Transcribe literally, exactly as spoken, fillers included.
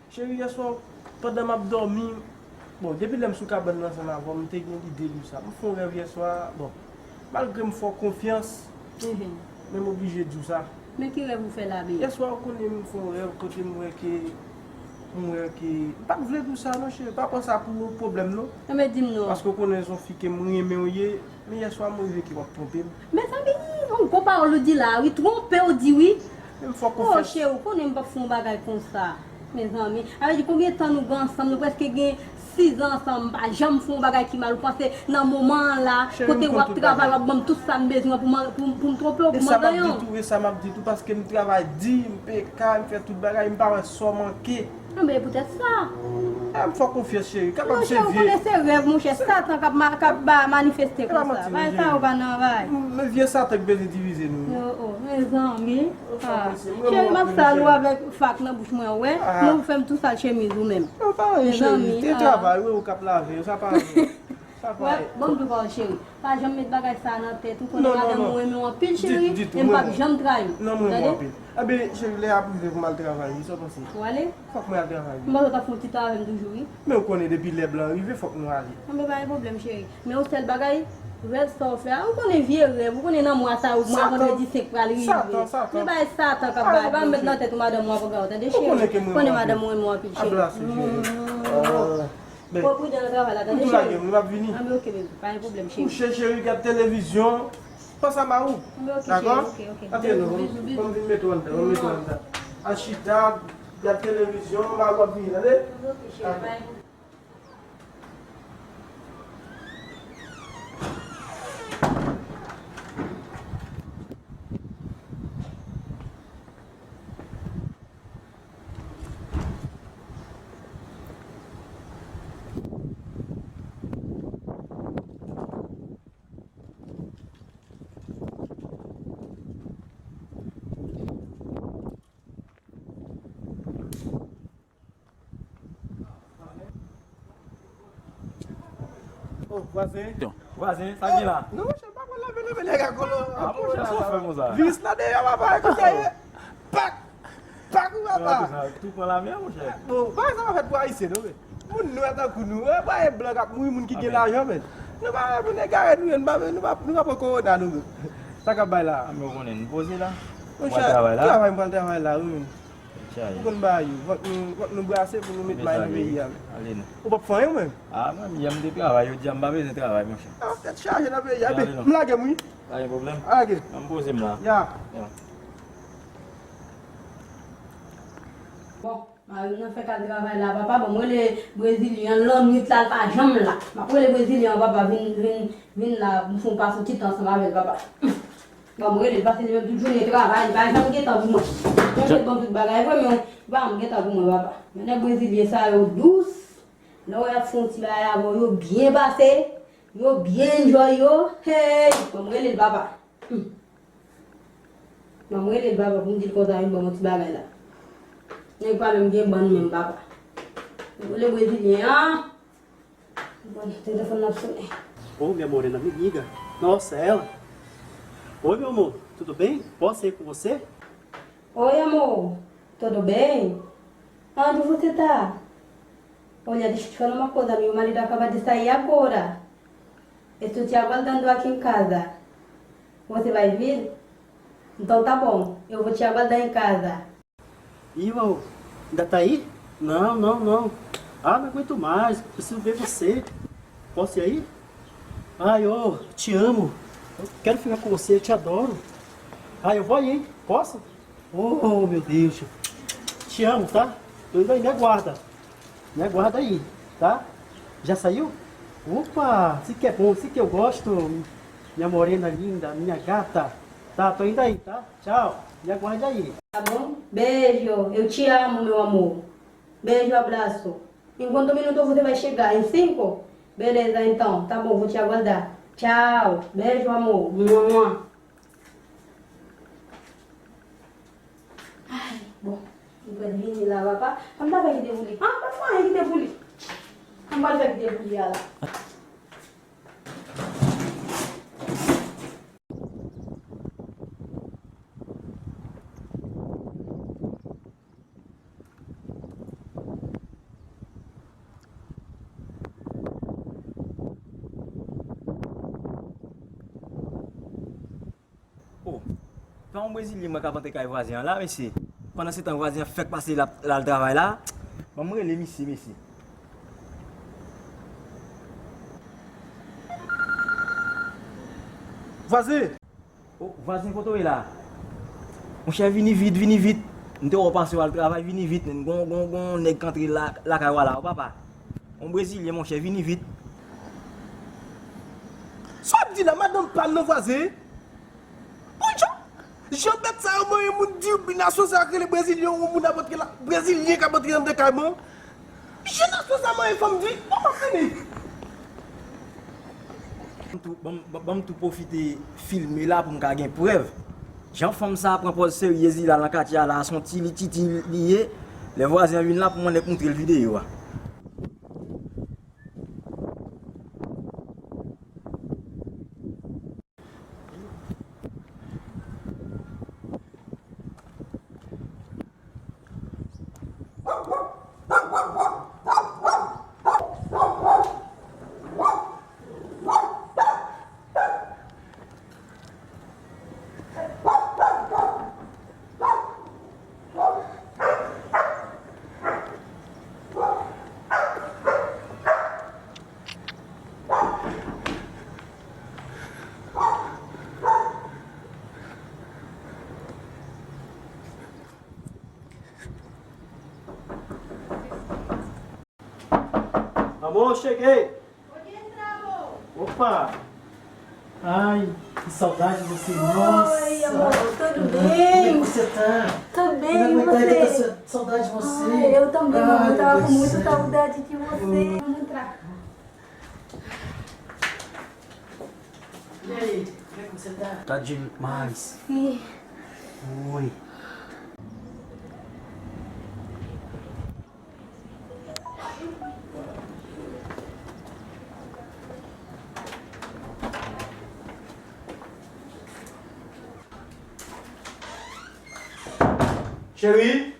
Cheri, yèswa, pandan m ap dòmi, bon, depi lè m sou kabann nan ansanm avè w, m te gen lide li sa. M fè yon rèv yèswa, bon, malgre m fè w konfyans, men m oblije di w sa. Men ki rèv ou fè la, bebe? Yèswa, ou konnen m fè yon rèv kote m wè ke, m wè ke, m pa t vle di w sa non, cheri, pa pran sa pou yon pwoblèm non. Enben, di m non. Paske ou konnen se yon fi ke m renmen w ye, men yèswa m rive ke w ap twonpe m. Mezanmi, yon gwo pawòl ou di la, wi, twonpe w di wi. Men m fè w konfyans. Oh, cheri, ou konnen m p ap fè yon bagay konsa. Mezanmi, sa vle di konbyen tan nou gen ansanm? Nou prèske gen sis an ansanm, m pa janm fè yon bagay ki mal. Ou panse nan moman an la, kote w ap travay, w ap ban m tout sa m bezwen pou m, pou, pou m twonpe w, pou m andan yon? E sa m ap di tou, e sa m ap di tou, paske m travay di, m peye kay, m fè tout bagay, m pa wè sa w manke. Anben, e poutèt sa. A, m fè w konfyans, cheri. Kapab se vye. Monchè, ou konnen se rèv, monchè. Satan k ap ma-, k ap ba manifeste konsa. Bagay sa yo pa nan bagay. Men vye Satan k bezwen divize nou. Oh, oh, mezanmi. Cheri, m ap sal ou avèk fak nan bouch mwen, wè. Men ou fè m tou sal chemiz ou menm. Mezanmi, te travay, wi, ou k ap lave, sa pa vre. Wè, ban m di w pawòl, cheri. Pa janm met bagay sa a nan tèt ou. Konnen madanm ou renmen w anpil, cheri. E m p ap janm trayi w. Non, m renmen w anpil. Enben, cheri, lè a ap rive pou m al travay, wi, sa w panse? Ou ale? Fòk mwen al travay, wi. M panse w t ap fè yon ti tan avè m toujou, wi. Men ou konnen depi lè blan rive, fòk nou ale. Anben, pa gen pwoblèm, cheri. Men yon sèl bagay, rèv sa w fè a, ou konnen vye rèv, ou konnen nan mwa sa yo, mwa vandredi senk pral rive. Men bagay Satan k ap bay, pa met nan tèt ou madanm ou ap gade w, tande, cheri. Ou konnen madanm ou renmen w anpil, cheri. Pran pridan nan travay la, tande, cheri. Anben, ok, bebe, pa gen pwoblèm, cheri. Kouche, cheri, gad televizyon. Panse a mari w. Anben, ok, cheri, ok, ok. Antre non, ban m vin mete w anndan, ban m mete w anndan. Al chita, gad televizyon, mari w ap vini, tande? Anben, ok, cheri, pa gen pwoblèm. Oh, vwazen. Vwazen, sa ki la? Non, monchè, pa konn lave non, men nèg a kolo. Ah, monchè, sa w fè konsa? Vis la deyò, papa, kote ye? Pak! Pak ou papa. Tou pran lame a, monchè. Bon, bagay sa pa fèt pou ayisyen non, men. Moun nwè tankou nou, e pa e blan k ap mouri, moun ki gen lajan, men. Nou pa wè moun egare nou ye, nou pa, nou pa, nou pa pran kowona nou, men. Sa k ap bay la? A, men ou konnen, nou poze la. Ou pral travay la? Travay, m pral travay la, wi, men. Ou konn bagay yo. Fòk nou, fòk nou brase pou nou met may nan peyi a, men. Ale non. Ou p ap fè anyen, ou menm? A, mwen, yè m te travay, jodi a m pa bezwen travay, monchè. A, tèt chaje nan peyi a, men. M lage m, wi. Pa gen pwoblèm. Lage. An m poze m la. Ya. Bon, mari m nan fèk al travay la, papa. Bon, m rele Brezilyen an, lannwit la, l pa janm la. M ap rele Brezilyen an, papa, vin, vin, vin la, m fè yon pase yon ti tan ansanm avè l, papa. Bon, m rele l, pase li menm tout jounen travay, li pa janm gen tan pou mwen. Mwen te ban m tout bagay vre, men li pa janm gen tan pou mwen, papa. Men nèg Brezilyen sa yo dous. Lè w wè y ap fè yon ti bagay avè w, yo byen pase, yo byen enjoy yo. Hey! Bon, m rele l, papa. Hmm. Bon, m rele l, papa, pou m di l konsa, vin ban m yon ti bagay la. Nèg pa menm gen bann menm, papa. M rele Brezilyen an. Bon, telefone nan ap sonnen. Oh, minha morena, minha amiga. Nossa, é ela. Oi, meu amor, tudo bem? Posso ir com você? Oi, amor, tudo bem? Onde você tá? Olha, deixa eu te falar uma coisa, meu marido acaba de sair agora. Estou te aguardando aqui em casa. Você vai vir? Então tá bom, eu vou te aguardar em casa. Ih, Maú, ainda tá aí? Não, não, não. Ah, não aguento mais, preciso ver você. Posso ir aí? Ai, eu te amo. Eu quero ficar com você, eu te adoro. Ai, eu vou aí, hein? Posso? Oh, meu Deus. Te amo, tá? Tô indo aí, me aguarda. Me aguarda aí, tá? Já saiu? Opa, se que é bom, se que eu gosto. Minha morena linda, minha gata. Tá, tô indo aí, tá? Tchau. Me aguarda aí. Tá bom? Beijo. Eu te amo, meu amor. Beijo, abraço. Em quanto minuto você vai chegar? Em cinco? Beleza, então. Tá bom, vou te aguardar. Tchau. Beijo, amor. Mua, mua. Ay, bon. Li pral vini la, papa. An pa fè kite pou li. An pa fè anyen kite pou li. An pa fè kite pou li a la. Yon Brezilyen mwen k ap antre kay vwazen an la, mesye. Pandan se tan vwazen an fèk pase l ap, l al travay la. Ban m rele misye, mesye. Vwazen! O, vwazen, kote w ye la? Monchè, vini vit, vini vit. M te wè w pase w al travay, vini vit, men gon, gon, gon nèg k antre la, lakay w la, o papa. Yon Brezilyen, monchè, vini vit. Sa w ap di la, madanm pa m nan, vwazen? Bon, jan, jan bèt sa yo manyen moun di, nasyon sa yo k rele Brezilyen, yon moun ap antre la, Brezilyen k ap antre anndan kay mwen. Jan nasyon sa manyen fanm di, bon, m ap vini. Ban m tou, ban m, ban m tou pwofite filme la pou m ka gen prèv. Jan fanm sa a pran pòz serye li la nan katye a la, se yon ti li titi li ye. Lè vwazen an vin la pou mwen, nèk moutre l videyo a. Amor, cheguei! Opa! Ai, que saudade de você, nossa! Oi, amor, tudo bem? Como é que você tá? Tô bem, e você? Saudade de você. Ai, eu também, amor, eu tava com muita saudade de você. Vamos entrar. E aí, como é que você tá? Tá demais. Sim. Oi. Cheri,